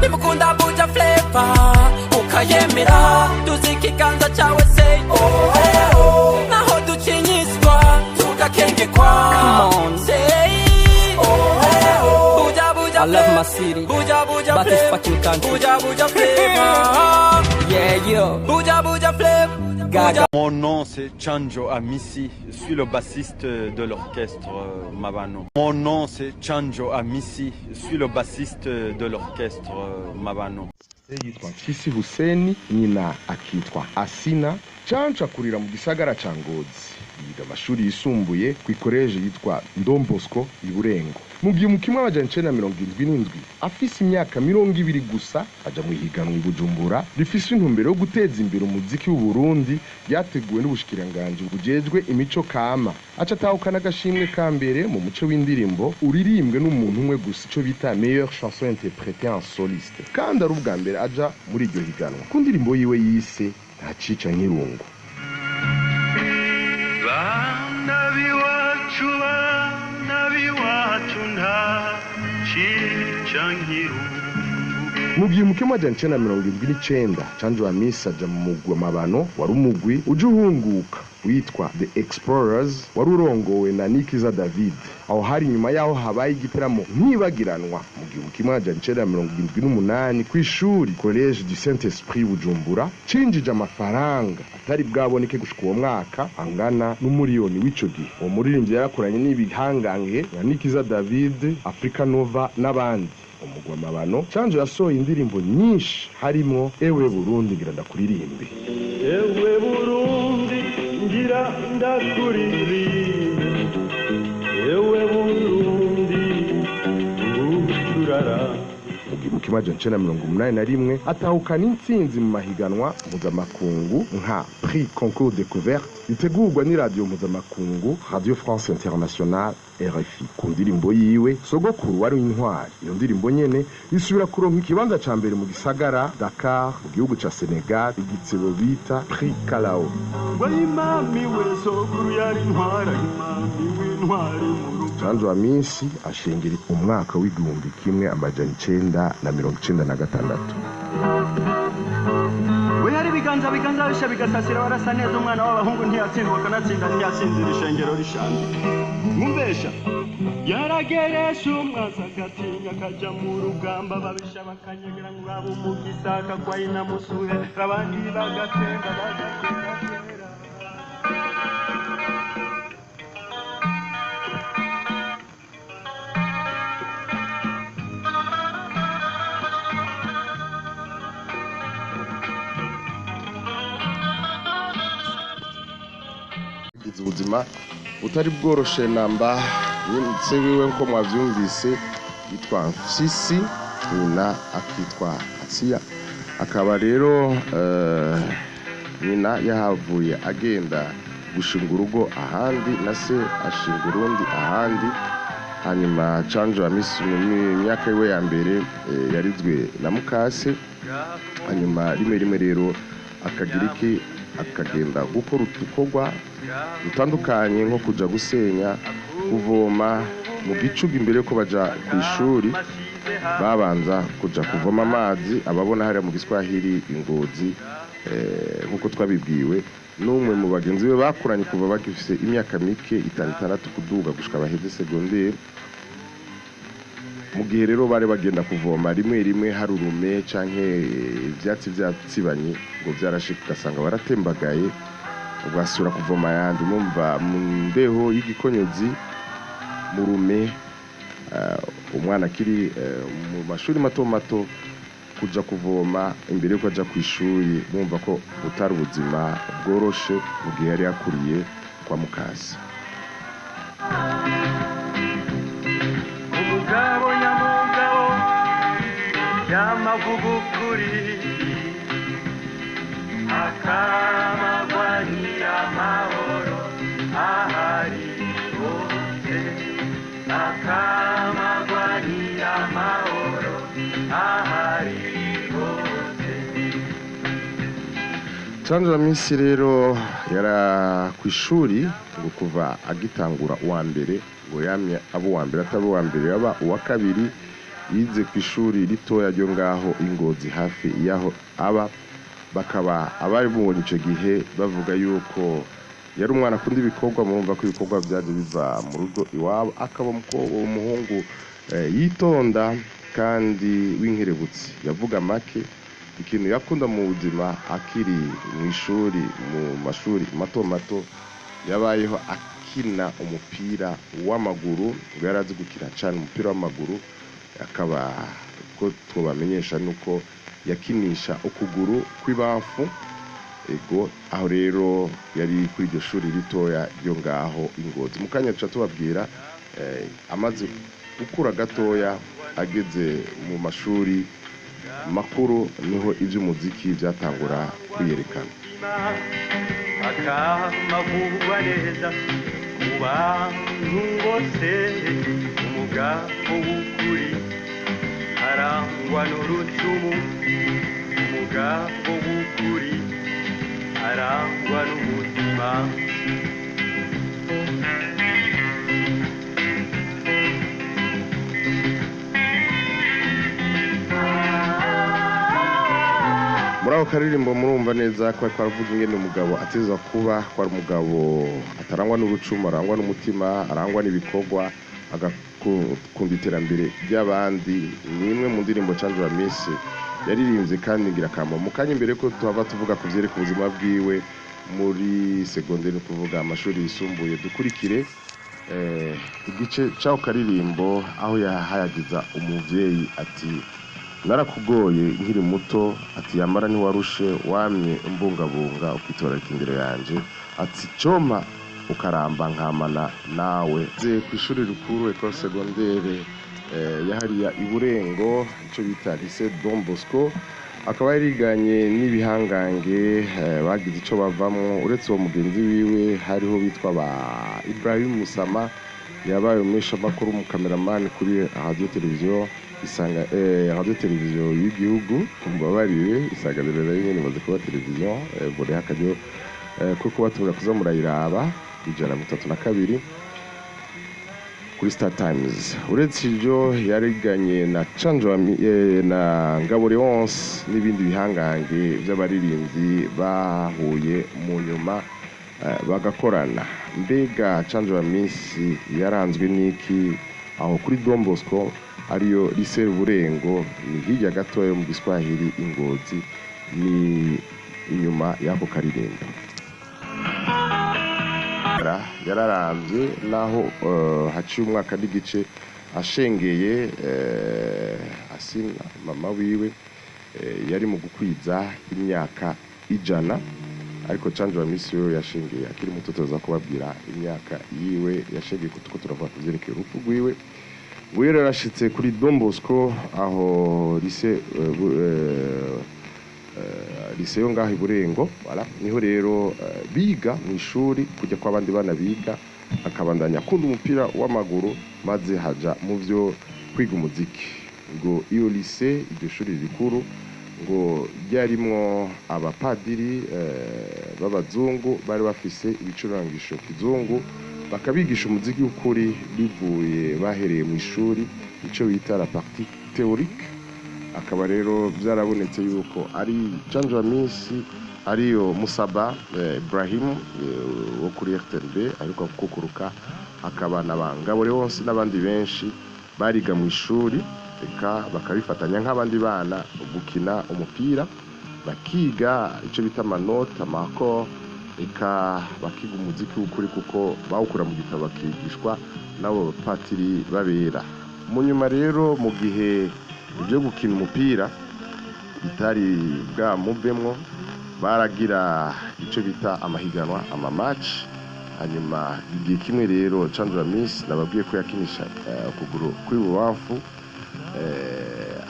Nimukunda Buja Flavor ukayemera, duzi ikiganza cyawe, say oh eh oh. Naho ducinyizwa tugakengekwa. Come on. Say oh eh oh. Buja Buja I love my Flavor. city. Buja Buja But this Flavor. fucking country. Buja Buja Flavor. Yeah, yo. Buja Buja Flavor. Gaga. Mon nom, c'est Chanjo Amisi, je suis le bassiste de l'orchestre Mabano. Mon nom, c'est Chanjo Amisi, je suis le bassiste de l'orchestre Mabano. Se yitwa Mpyisi Huseni, nyina akitwa Asina. Canco akurira mu gisagara ca Ngozi, yiga amashuri yisumbuye kw'ikoreje yitwa Don Bosco i Burengo. Mu 1977, afise imyaka 20 gusa, aja mu ihiganwa i Bujumbura rifise intumbero yo guteza imbere umuziki w'Uburundi, ryateguwe n'ubushikiranganji bujejwe imico kama, aca atahukana agashimwe ka mbere mu muco w'indirimbo uririmbwe n'umuntu umwe gusa, ico bita meilleure chanson interprétée en soliste, kandi ari ubwa mbere aja muri iryo higanwa, ku ndirimbo yiwe yise Ntacica Nkirungu. Bana b'iwacu, bana b'iwacu, nta cica nkirungu. Mu 1979, Canjo Amisi aja mu mugwi wa Mabano, wari umugwi uje uhunguka witwa The Explorers, wari urongowe na Nikiza David. Aho hari nyuma yaho habaye igiteramo ntibagiranwa mu 1978 kw'ishuri Collège du Saint Esprit Bujumbura, cinjije amafaranga atari bwaboneke gushika uwo mwaka, angana n'umuriyoni w'ico gihe. Uwo muririmbyi yarakoranye n'ibihangange nka Nikiza David, Africa Nova n'abandi. Umugwi wa Mabano, Canjo yasohoye indirimbo nyinshi, harimwo Ewe Burundi ngira ndakuririmbe. Ewe Burundi ngira ndakuririmbe, ewe Burundi ngucurara. Mu 1981 atahukana intsinzi mu mahiganwa mpuzamakungu nka Prix Concours Découverte ritegurwa n'iradiyo mpuzamakungu Radio France Internationale, RFI, ku ndirimbo yiwe Sogokuru wari intwari. Iyo ndirimbo nyene isubira kuronka ikibanza ca mbere mu gisagara Dakar mu gihugu ca Senegal, igitsebo bita Prix Kalao. Ngo imami we sokuru yari intwara, imami w'intwari mu rugo. Canjo wa Minsi ashengera umwaka w'1996. We hari ibiganza biganza bisha bigasasira, warasa neza umwana w'abahungu, ntiyatsindwa akanatsinda, ntiyatsinzira ishengero rishanze mwumvesha, yarageresha umwaza agatinya akajya mu rugamba, babisha bakanyegera ngo urabe umugisaka kwa inamusuhe, abandi bagatemba bagatemba kera. Yagize ubuzima butari bworoshe namba. Se wiwe, nko mwavyumvise, yitwa Mfisi, nyina akitwa Asiya. Akaba rero nyina yahavuye agenda gushinga urugo ahandi, na se ashinga urundi ahandi. Hanyuma Canjo wa Misi mu myaka yiwe ya mbere yarizwe na mukase. Hanyuma rimwe rimwe rero akagira iki, akagenda gukora udukorwa dutandukanye nko kuja gusenya, kuvoma mu gicugu. Imbere yuko baja ku ishuri babanza kuja kuvoma amazi ababona hariya mu Giswahili Ingozi, nk'uko twabibwiwe n'umwe mu bagenzi be bakuranye kuva bagifise imyaka mike, itanu, itandatu, kuduga gushika baheze segonderi. Mu gihe rero bari bagenda kuvoma, rimwe rimwe hari urume canke ivyatsi vyatsibanye ngo vyarashika, ugasanga baratembagaye, ugasubira kuvoma ayandi. Mumva mu mbeho y'igikonyozi, mu rume, umwana akiri mu mashuri mato mato kuja kuvoma imbere yuko aja kw'ishuri, mumva ko butari ubuzima bworoshe mu gihe yari yakuriye kwa mukase. Umugabo nyamugabo yamavuga ukuri, akamagwanira amahoro ahari hose, akamagwanira amahoro ahari hose. Canjo wa Minsi rero yara ku ishuri, ngo kuva agitangura uwa mbere ngo yamye aba uwa mbere, ataba uwa mbere yaba uwa kabiri. Yize ku ishuri ritoya ryo ngaho Ingozi hafi y'aho aba. Bakaba abari mubonye icyo gihe bavuga yuko yari umwana akunda ibikorwa. Murumva ko ibikorwa byaje biva mu rugo iwabo. Akaba umuhungu yitonda kandi w'inkerebutsi, yavuga make. Ikintu yakunda mu buzima akiri mu ishuri, mu mashuri mato mato, yabayeho akina umupira w'amaguru. Ngo yari azi gukina cyane umupira w'amaguru. Akaba ko twabamenyesha nuko yakinisha ukuguru kw'ibamfu. Ego, aho rero yari kuri iryo shuri ritoya ryo ngaho Ingozi. Mu kanya tuca tubabwira amaze gukura gatoya, ageze mu mashuri makuru, niho iby'umuziki byatangura kwiyerekana. Akamavugwa neza mu bantu bose. Umugabo w'ukuri arangwa n'urucumu, umugabo w'ukuri arangwa n'umutima. Muri ako karirimbo murumva neza ko ariko aravuga ingene umugabo ateza kuba, ko ari umugabo atarangwa n'urucumu, arangwa n'umutima, arangwa n'ibikorwa, agakunda iterambere ry'abandi. Ni imwe mu ndirimbo Canjo Amissi yaririmbye kandi ingirakamaro. Mu kanya, imbere ko tuhava tuvuga ku vyereka ubuzima bwiwe muri segonderi, ni kuvuga amashuri yisumbuye, dukurikire igice c'ako karirimbo aho yahayagiza umuvyeyi ati: "Narakugoye nkiri muto," ati, "yamara ntiwarushe, wamye umbungabunga, ukitorarika indero yanje," ati, "coma ukaramba nkamana nawe." Ze ku ishuri rikuru, école secondaire yahariya i Burengo, ico bita Lycée Don Bosco, akaba yariganye n'ibihangange bagize ico bavamwo. Uretse uwo mugenzi wiwe, hariho bitwa ba Ibrahim Musama, yabaye umumenyeshamakuru, umukameramani kuri radio televiziyo Isanga, radio televiziyo y'igihugu, mbabarire, Isanganiro nayo nyene imaze kuba televiziyo. Boreho akaryo ko kubatumira kuza murayiraba 132 kuri Star Times. Uretse ibyo, yariganye na Canjo na Ngabo Leonce n'ibindi bihangange by'abaririmbyi bahuye mu nyuma bagakorana. Mbega Canjo Amissi yaranzwe n'iki aho kuri Don Bosco, ariyo Lycée Burengo? Ni hirya gatoya yo mu Giswahili Ingozi. Ni inyuma y'ako karirimbo yararambye naho haciye umwaka n'igice ashengeye Asina mama wiwe, yari mu gukwiza imyaka 100. Ariko Canjo Amissi we yashengeye akiri muto. Tuza kubabwira imyaka yiwe yashengeye kuko turavuga ku vyerekeye urupfu rwiwe. Nguyu rero yarashitse kuri Don Bosco, aho lycée lycée yo ngaho i Burengo. Voilà, niho rero biga mu ishuri kujya kw'abandi bana biga, akabandanya akunda umupira w'amaguru, maze haja mu vyo kwiga umuziki. Ngo iyo lycée, iryo shuri rikuru, ngo ryarimwo abapadiri b'abazungu bari bafise ibicurangisho kizungu, bakabigisha umuziki w'ukuri bivuye bahereye mu ishuri, ico bita la partie théorique. Akaba rero byarabonetse yuko ari Canjo Amissi, ariyo Musaba Ibrahim wo kuri RTNB ariko kukuruka, akaba na ba Ngabo Leonce n'abandi benshi bariga mu ishuri, eka bakabifatanya nk'abandi bana gukina umupira, bakiga icyo bita amanota, amako, eka bakiga umuziki w'ukuri kuko bawukura mu gitabo, bakigishwa n'abo bapatiri babera. Mu nyuma rero, mu gihe ibyo gukina umupira bitari bwamuvemwo, baragira icyo bita amahiganwa, ama match. Hanyuma igihe kimwe rero Canjo Amissi, nababwiye ko yakinisha ukuguru kw'ibubamfu,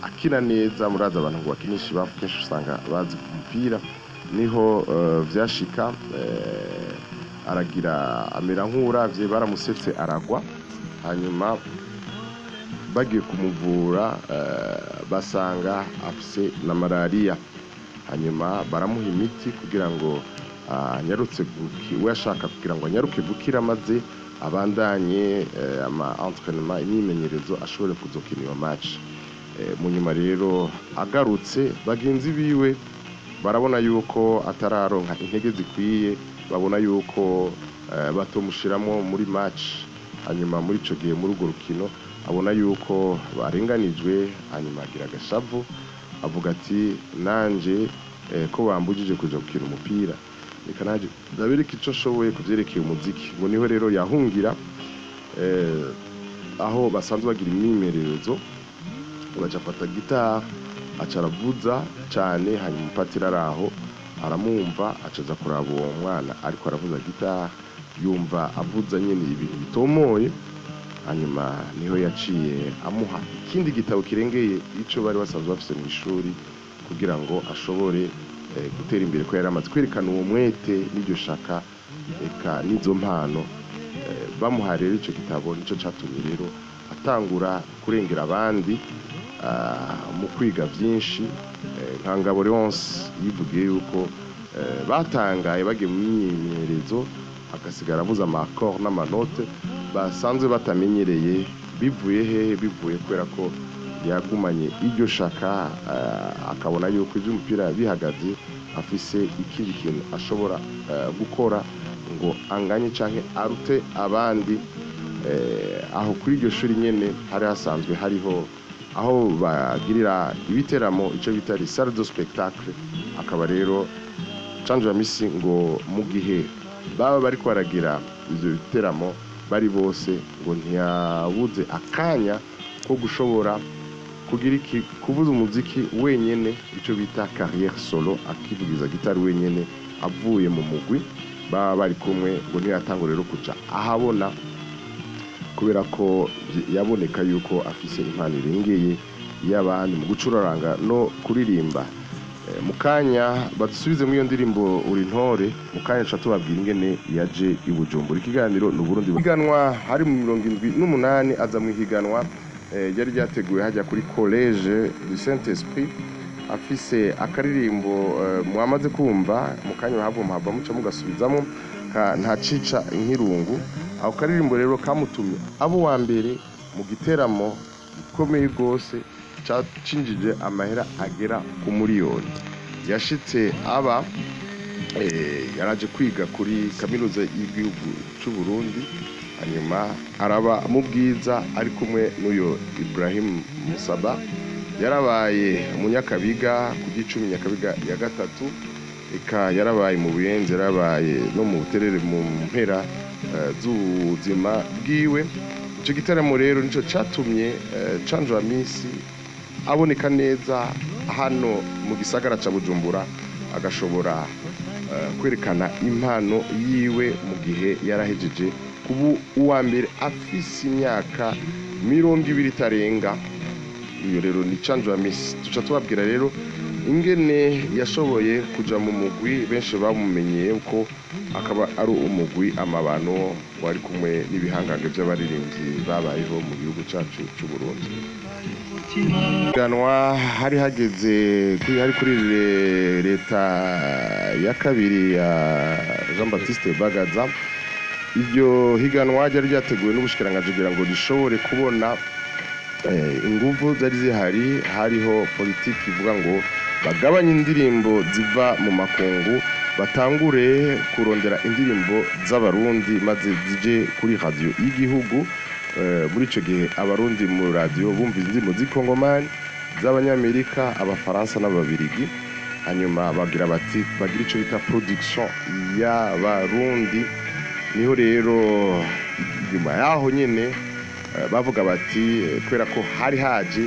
akina neza. Murazi abantu ngo bakinisha ibamfu kenshi usanga bazi umupira. Niho vyashika aragira amera nk'uwuravye, baramusetse aragwa. Hanyuma bagiye kumuvura basanga afise na malariya. Hanyuma baramuha imiti kugira ngo anyarutse, we ashaka kugira ngo anyaruke gukira, maze abandanye ama entraînement, imyimenyerezo, ashobore kuzokina iyo match. Mu nyuma rero agarutse, bagenzi biwe barabona yuko atararonka intege zikwiye, babona yuko batomushiramo muri match. Hanyuma muri ico gihe, muri urwo rukino, abona yuko barenganijwe, hanyuma agira agashavu, avuga ati: "Nanje ko bambujije kuja gukina umupira, reka nanje ndabereka ico nshoboye kuvyerekeye umuziki." Ngo niho rero yahungira aho basanzwe bagira imyimenyerezo, baca afata gitari, aca aravuza cane. Hanyuma umupatiri araho aramwumva, acaza kuraba uwo mwana ariko aravuza gitari, yumva avuza nyene ibintu bitomoye. Hanyuma niho yaciye amuha ikindi gitabo kirengeye ico bari basanzwe bafise mu ishuri, kugira ngo ashobore gutera imbere, ko yari amaze kwerekana uwo mwete n'iryo shaka, eka n'izo mpano. Bamuha rero ico gitabo, nico catumye rero atangura kurengera abandi mu kwiga vyinshi. Nka Ngabo Leonce yivugiye yuko batangaye bagiye mu myimenyerezo, agasigara avuza ama accords n'ama notes basanzwe batamenyereye. Bivuye hehe? Bivuye kubera ko yagumanye iryo shaka, akabona yuko ivy'umupira bihagaze, afise ikindi kintu ashobora gukora ngo anganye canke arute abandi. Aho kuri iryo shuri nyene hari hasanzwe hariho aho bagirira ibiteramo, ico bita salle de spectacle. Akaba rero Canjo Amissi ngo mu gihe baba bariko baragira ivyo biteramo bari bose, ngo ntiyabuze akanya ko gushobora kugira iki? Kuvuza umuziki wenyene, ico bita carrière solo, akivugiza gitari wenyene avuye mu mugwi baba bari kumwe. Ngo ntiyatangura rero kuja ahabona, kubera ko yaboneka yuko afise impano irengeye y'abandi mu gucuraranga no kuririmba. Mu kanya badusubize muri iyo ndirimbo "Uri Ntore". Mu kanya tuca tubabwira ingene yaje i Bujumbura. Ikiganiro ni Uburundi higanwa. Hari mu 78 aza mu ihiganwa ryari ryateguwe hajya kuri Collège du Saint Esprit, afise akaririmbo mwamaze kumva. Mu kanya bahabwa muhava muca mugasubizamo ka "Ntacica Nkirungu". Ako karirimbo rero kamutumye abo wa mbere mu giteramo gikomeye rwose cacinjije amahera agera ku miliyoni. Yashitse aba yaraje kwiga kuri Kaminuza y'Igihugu c'u Burundi, hanyuma araba mu Bwiza ari kumwe n'uyo Ibrahim Musaba. Yarabaye umunyakabiga ku gicumi, Nyakabiga ya gatatu, eka yarabaye mu Buyenzi, yarabaye no mu Buterere mu mpera z'ubuzima bwiwe. Ico gitaramo rero nico catumye Canjo Amissi aboneka neza hano mu gisagara ca Bujumbura, agashobora kwerekana impano yiwe mu gihe yarahejeje kuba uwa mbere afise imyaka 20 itarenga. Iyo rero ni Canjo Amissi. Tuca tubabwira rero ingene yashoboye kuja mu mugwi benshi bamumenyeye ko akaba ari umugwi Amabano, wari kumwe n'ibihangange by'abaririmbyi babayeho mu gihugu cacu c'u Burundi. Ganwa hari hageze kuri, hari kuri leta ya kabiri ya Jean Baptiste Bagaza. Iryo higanwa ryari ryateguwe n'ubushikiranganji kugira ngo rishobore kubona inguvu zari zihari. Hariho politiki ivuga ngo bagabanye indirimbo ziva mu makungu, batangure kurondera indirimbo z'Abarundi maze zije kuri radio y'igihugu. Muri ico gihe Abarundi mu radio bumva indirimbo z'Ikongomani, z'Abanyamerika, Abafaransa n'Ababirigi. Hanyuma bagira bati bagira ico bita production y'Abarundi. Niho rero nyuma yaho nyene bavuga bati kubera ko hari haje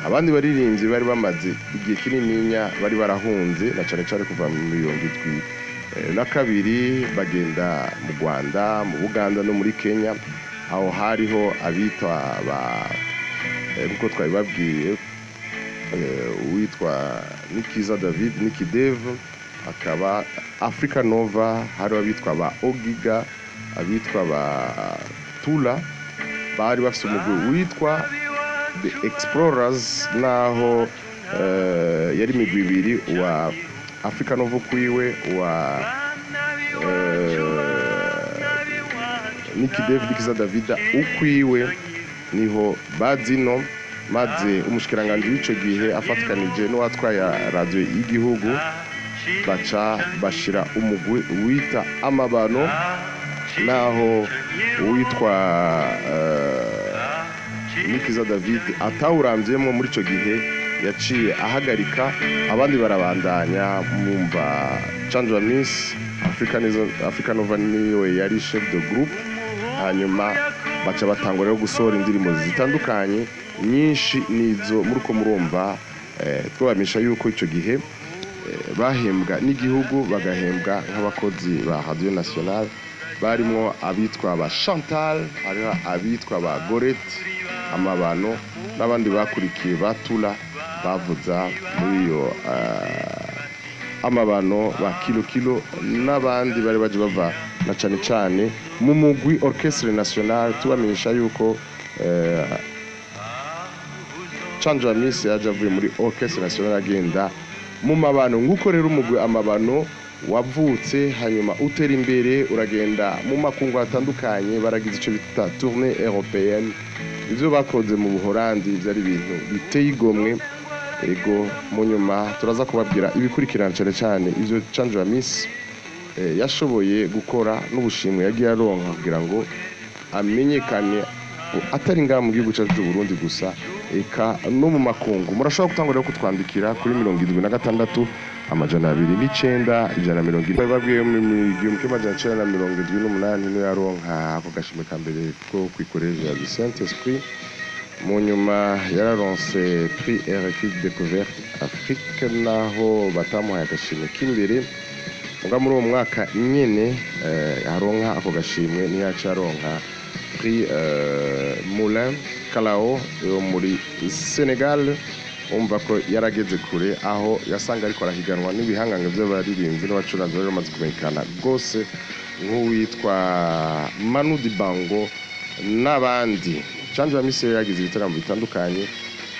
abandi baririmbyi bari bamaze igihe kinininya bari barahunze, na cane cane kuva mu 72 bagenda mu Rwanda, mu Buganda no muri Kenya. Aho hariho abitwa ba nkuko twabibabwiye, uwitwa Nikiza David, Nikidev, akaba Africa Nova, hari abitwa ba Ogiga, abitwa ba Tula, bari bafise umugwi witwa The Explorers, naho yari imigwi ibiri, wa Africa Nova kwiwe, wa Nikidev, Nikiza Davida ukwiwe. Niho bazino Maze umushikiranganji w'ico gihe afatikanije n'uwatwaye radiyo y'igihugu baca bashira umugwi wita Amabano, naho uwitwa Nikiza David atawuramvyemo muri ico gihe, yaciye ahagarika, abandi barabandanya. Mumva Canjo Amissi, Africa Nova niwe yari chef de groupe. Hanyuma baca batangura rero gusohora indirimbo zitandukanye, nyinshi nizo muriko murumva. Twabamisha yuko ico gihe bahembwa n'igihugu, bagahembwa nk'abakozi ba Radio Nationale. Barimwo abitwa ba Chantal, hariho abitwa ba Gorette Amabano n'abandi bakurikiye batula bavuza muri iyo Amabano, ba Kilo Kilo n'abandi bari baje bava na cane cane mu mugwi Orchestre National. Tubamenyesha yuko Canjo Amissi yaje avuye muri Orchestre National agenda mu Mabano. Nguko rero umugwi Amabano wavutse, hanyuma utera imbere, uragenda mu makungu atandukanye, baragize ico bita tournée européenne. Ivyo bakoze mu Buholandi vyari ibintu biteye igomwe. Ego, mu nyuma turaza kubabwira ibikurikirana, cane cane ivyo Canjo Amissi yashoboye gukora n'ubushimwe yagiye aronka kugira ngo amenyekane atari ngaha mu gihugu cyacu cy'u Burundi gusa, eka no mu makungu. Murashobora gutangura rero kutwandikira kuri 76 209 140. Babwiye mu 1978 niyo yaronka ako gashimwe ka mbere ko kw'ikoreje ya du Saint Esprit. Mu nyuma yararonse prix RFI Découverte Afrique, naho batamuhaye agashimwe k'imbere. Muga muri uwo mwaka nyene aronka ako gashimwe, niyaca aronka prix Moulin Kalao yo muri Senegal. Umva ko yarageze kure, aho yasanga ariko arahiganwa n'ibihangange by'abaririmbyi n'abacuranzi bari bamaze kumenyekana rwose, nk'uwitwa Manu Dibango n'abandi. Canjo Amissi yagize ibitaramo bitandukanye,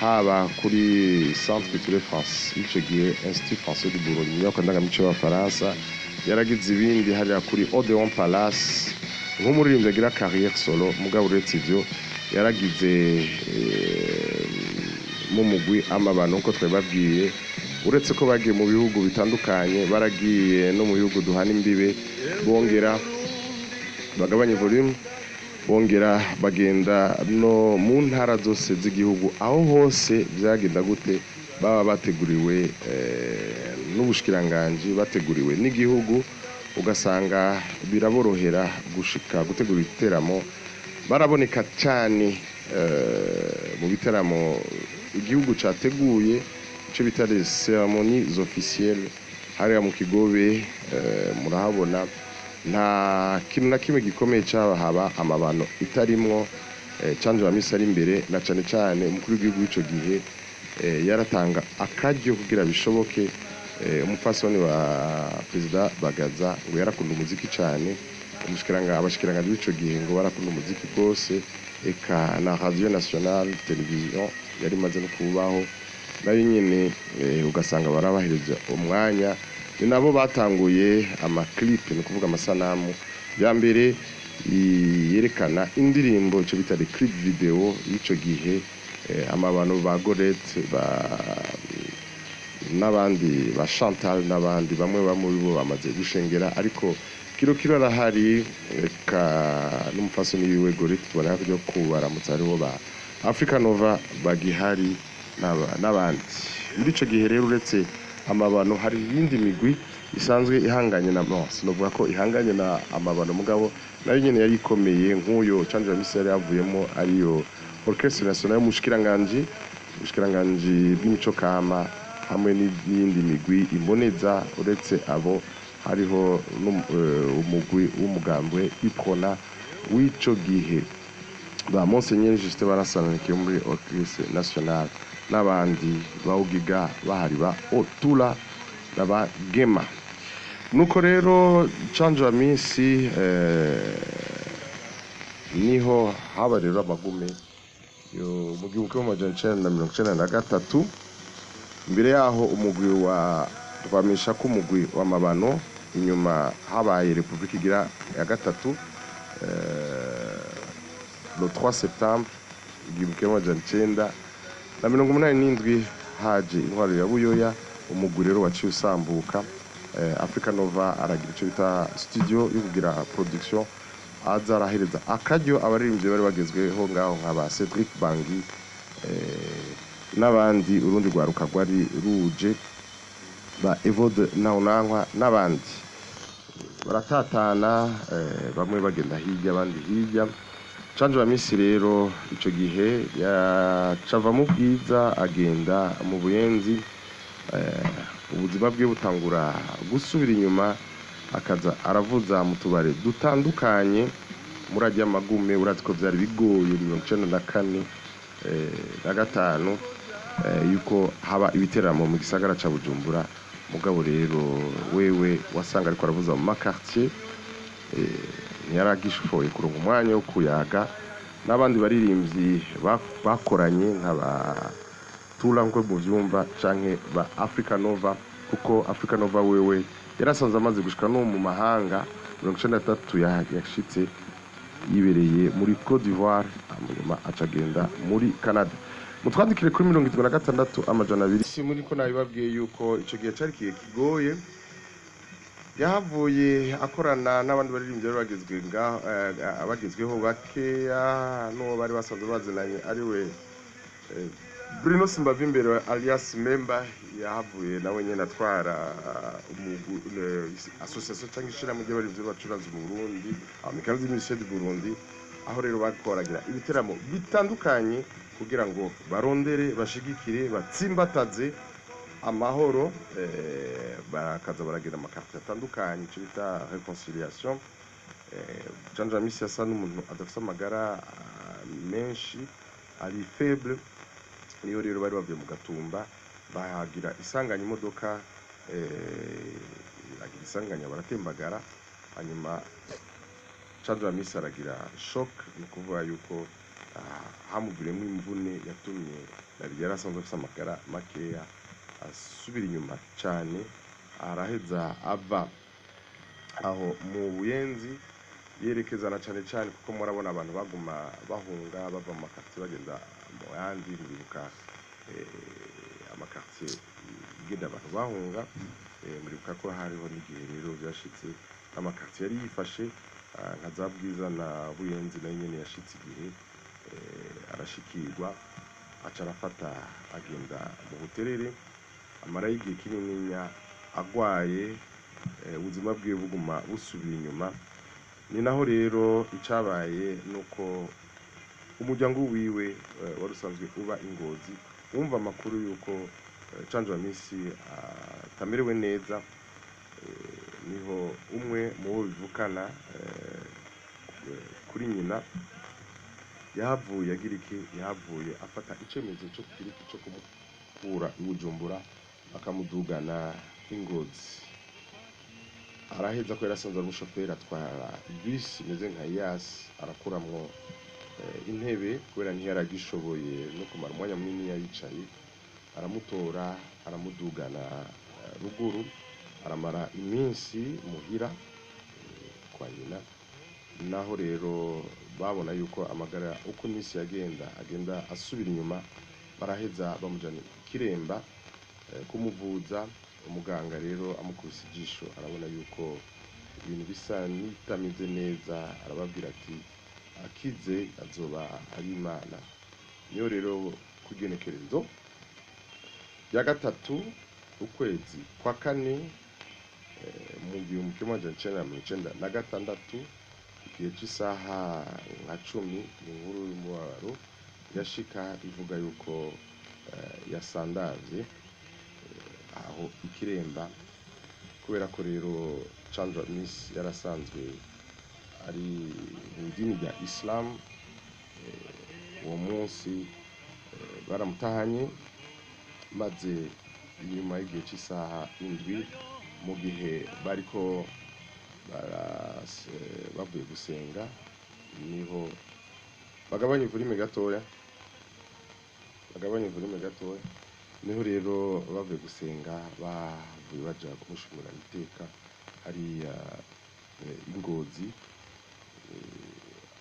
haba kuri Centre Culturel France, ico gihe Institut Français du Burundi, inyubako ndangamico y'Abafaransa. Yaragize ibindi hariya kuri Odeon Palace nk'umuririmbyi agira carrière solo. Mugabo uretse ivyo, yaragize mu mugwi Amabano nkuko twababwiye. Uretse ko bagiye mu bihugu bitandukanye, baragiye no mu bihugu duhana imbibe, bongera bagabanye volume, bongera bagenda no mu ntara zose z'igihugu. Aho hose byagenda gute, baba bateguriwe n'ubushikiranganji, bateguriwe n'igihugu, ugasanga biraborohera gushika gutegura ibiteramo. Baraboneka cyane mu biteramo igihugu categuye, icyo bita les cérémonies officielles hariya mu Kigobe. Murahabona nta kintu na kimwe gikomeye cyabahaba Amabano itarimwo, Canjo Amissi ari imbere. Na cane cane umukuru w'igihugu w'ico gihe yaratanga akaryo kugira bishoboke. Umupfasoni wa perezida Bagaza ngo yarakunda umuziki cyane, umushikiranga, abashikiranganje b'ico gihe ngo barakunda umuziki rwose, eka na Radio Nationale Television yari imaze no kubaho nayo nyene, ugasanga barabahereza umwanya. Ni nabo batanguye ama clip, ni ukuvuga amasanamu ya mbere yerekana indirimbo, ico bita clip vidéo y'ico gihe. Amabano, ba Gorette, ba n'abandi, ba Chantal n'abandi, bamwe bamwe bo bamaze gushengera, ariko Kiro Kiro arahari, eka n'umupfasoni wiwe Gorette tubona ryo kubaramutsa. Hariho ba Africa Nova bagihari n'abandi. Muri ico gihe rero, uretse Amabano, hari iyindi migwi isanzwe ihanganye na, no sinovuga ko ihanganye na Amabano, mugabo nayo nyene yari ikomeye nk'uyo Canjo Amissi yari yavuyemo, ariyo Orchestre Nationale y'umushikiranganji, ubushikiranganji bw'imico kama, hamwe n'iyindi migwi Imboneza. Uretse abo, hariho umugwi w'umugambwe Uprona w'ico gihe, ba Monseigneur Justin Barasananikiye muri Orchestre Nationale n'abandi bawugiga bahari, ba Otula n'aba Gema. Nuko rero Canjo Amissi niho haba rero amagume yo mu 1993. Mbere yaho umugwi wa, twamisha ko umugwi w'Amabano, inyuma habaye Repubulika igira ya gatatu, le 3 septembre 1993. na 87 haje intwaro ya Buyoya, umugwi rero waciye usambuka. Africa Nova aragira ico bita studio yo kugira production, aza arahereza akaryo abaririmbyi bari bagezweho ngaho nka ba Cedric Bangi n'abandi, urundi rwaruka rwari ruje ba Evode Nahunankwa n'abandi baratatana, bamwe bagenda hirya abandi hirya. Canjo Amisi rero ico gihe yacava mu Bwiza agenda mu Buyenzi, ubuzima bwe butangura gusubira inyuma, akaza aravuza mu tubare dutandukanye muri ajya magume. Urazi ko vyari bigoye 94 na 5 yuko haba ibiteramo mu gisagara ca Bujumbura. Mugabo rero wewe wasanga ariko aravuza mu makartier, ntiyaragishoboye kuronka umwanya wo kuyaga n'abandi baririmbyi bakoranye nka ba Tula nko mu vyumva canke ba Africa Nova, kuko Africa Nova wewe yarasanze amaze gushika no mu mahanga. 93 yashitse yibereye muri Cote d'Ivoire, hanyuma acagenda muri Canada. Mutwandikire kuri 76 200. Si muri ko nabibabwiye yuko ico gihe cari kigihe kigoye. Yahavuye akorana n'abandi baririmbyi bari bagezwe ngaho, abagezweho bakeya n'uwo bari basanzwe bazinanye ariwe Bruno Simbavimbere alias Memba. Yahavuye nawe nyene atwara association cyangwa ishirahamwe ry'abaririmbyi b'abacuranzi mu Burundi, Amicale des Musiciens du Burundi, aho rero bakoragira ibiteramo bitandukanye kugira ngo barondere, bashigikire, batsimbataze amahoro, bakaza baragira amakartier atandukanye, icyo bita réconciliation. Canjo Amisi asa n'umuntu adafise amagara menshi, ari faible. Niyo rero bari bavuye mu Gatumba bahagira isanganya imodoka, iragira isanganya baratembagara, hanyuma Canjo Amisi aragira choc, ni ukuvuga yuko hamuviremo imvune yatumye nari yari asanzwe afise amagara makeya asubira inyuma cyane. Araheza ava aho mu Buyenzi yerekezana cyane cyane, kuko murabona abantu baguma bahunga bava mu makartier bagenda mu yandi. Muribuka amakartier igenda abantu bahunga, muribuka ko hariho n'igihe rero byashitse amakartier yari yifashe, nka za Bwiza na Buyenzi, nayo nyene yashitse igihe arashikirwa, aca arafata agenda mu Buterere, amarayo igihe kinininya agwaye, ubuzima bwiwe buguma busubira inyuma. Ni naho rero icabaye nuko umuryango wiwe wari usanzwe uba ingozi wumva amakuru yuko Canjo Amisi atamerewe neza, niho umwe mu bo bivukana kuri nyina yahavuye agira iki, yahavuye afata icemezo cyo kugira iki, cyo kumukura i Bujumbura akamudugana ingozi. Araheza ko yarasanzwe ari umushoferi, atwara bisi imeze nka Iyasi, arakuramwo intebe kubera ntiyaragishoboye no kumara umwanya munini yayicaye, aramutora aramudugana ruguru, aramara iminsi muhira kwa nyina. Naho rero babona yuko amagara uko iminsi yagenda agenda asubira inyuma, baraheza bamujana Kiremba kumuvuza. Umuganga rero amukubise ijisho arabona yuko ibintu bisa n'ibitameze neza, arababwira ati akize azoba ari Imana. Niyo rero ku igenekerezo rya 3 ukwezi kwa 4 mu 1996, igihe cy'isaha nka 10, inkuru y'umubabaro yashika ivuga yuko yasandavye aho Ikiremba. Kubera ko rero Canjo Amisi yarasanzwe ari mu idini rya Islam, uwo munsi baramutahanye, maze inyuma y'igihe cy'isaha 7, mu gihe bariko bavuye gusenga, niho bagabanya volume gatoya, bagabanya volume gatoya, niho rero bavuye gusenga bavuye baja kumushimira iteka hariya ingozi.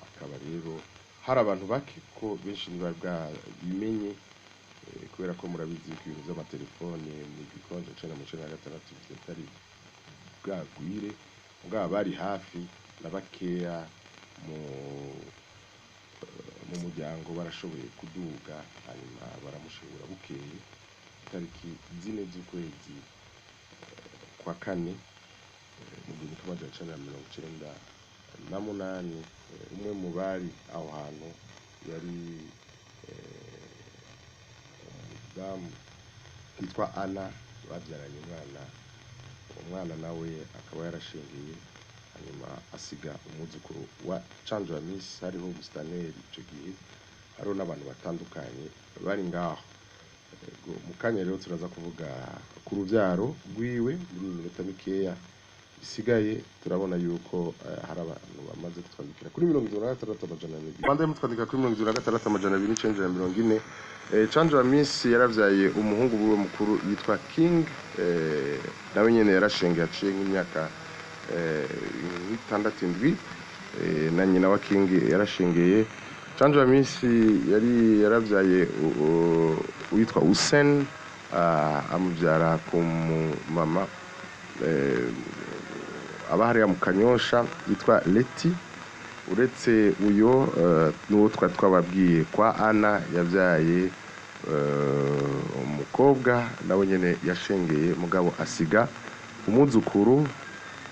Akaba rero hari abantu bake ko benshi ntibari bwabimenye. Kubera ko murabizi ko ibintu vy'amatelefone mu gikonjo 1996 vyatari bwagwire, mugabo bari hafi na bakeya mu muryango barashoboye kuduga, hanyuma baramushingura bukeye itariki 4 z'ukwezi kwa kane mu 1998. Umwe mu bari aho hantu yari umudamu yitwa Anna, babyaranye umwana. Uwo mwana nawe akaba yarashengeye, hanyuma asiga umwuzukuru wa Canjo Amisi. Hariho umusitaneri ico gihe, hariho n'abantu batandukanye bari ngaho. Ego, mu kanya rero turaza kuvuga ku rubyaro rwiwe muri iyi minota mikeya isigaye. Turabona yuko hari abantu bamaze kutwandikira kuri 76 200. Bande mutwandika kuri 76 209 40. Canjo Amisi yaravyaye umuhungu wiwe mukuru yitwa King, nawe nyene yarashengeye aciye nk'imyaka nk'itandatu indwi, na nyina wa King yarashengeye. Canjo Amisi yari yaravyaye uwitwa Hussein, amuvyara ku mama aba hariya mu Kanyosha yitwa Leti. Uretse uyo n'uwo twari twababwiye kwa Anna yavyaye umukobwa nawe nyene yashengeye, mugabo asiga umwuzukuru.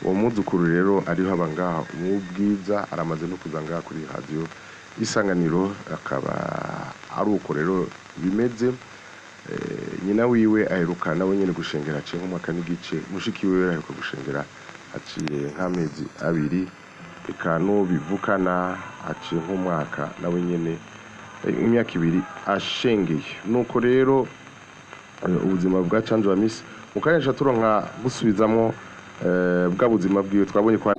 Uwo mwuzukuru rero ariho aba ngaha mu Bwiza, aramaze no kuza ngaha kuri radio Isanganiro. Akaba ari uko rero bimeze. Nyina wiwe aheruka nawe nyene gushengera aciye nk'umwaka n'igice, mushiki wiwe aheruka gushengera aciye nk'amezi 2, eka n'uwo bivukana aciye nk'umwaka nawe nyene, imyaka 2 ashengeye. Nuko rero ubuzima bwa Canjo Amisi mu kanya duca turonka gusubizamwo bwa buzima bwiwe twabonye ko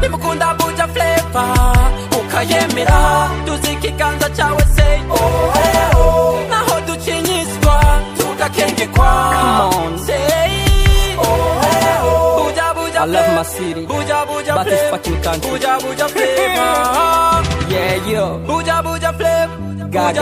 Nimukunda Buja Flavor ukayemera, tuzi ikiganza cyawe say oh eh, oh. Naho ducinyizwa tugakengekwa. Come on. Say oh eh, oh. Buja Buja I love my Flavor. city. Buja Buja But this Flavor. fucking country. Buja Buja Flavor. Yeah, yo. Buja Buja Flavor. Gaga. Buja.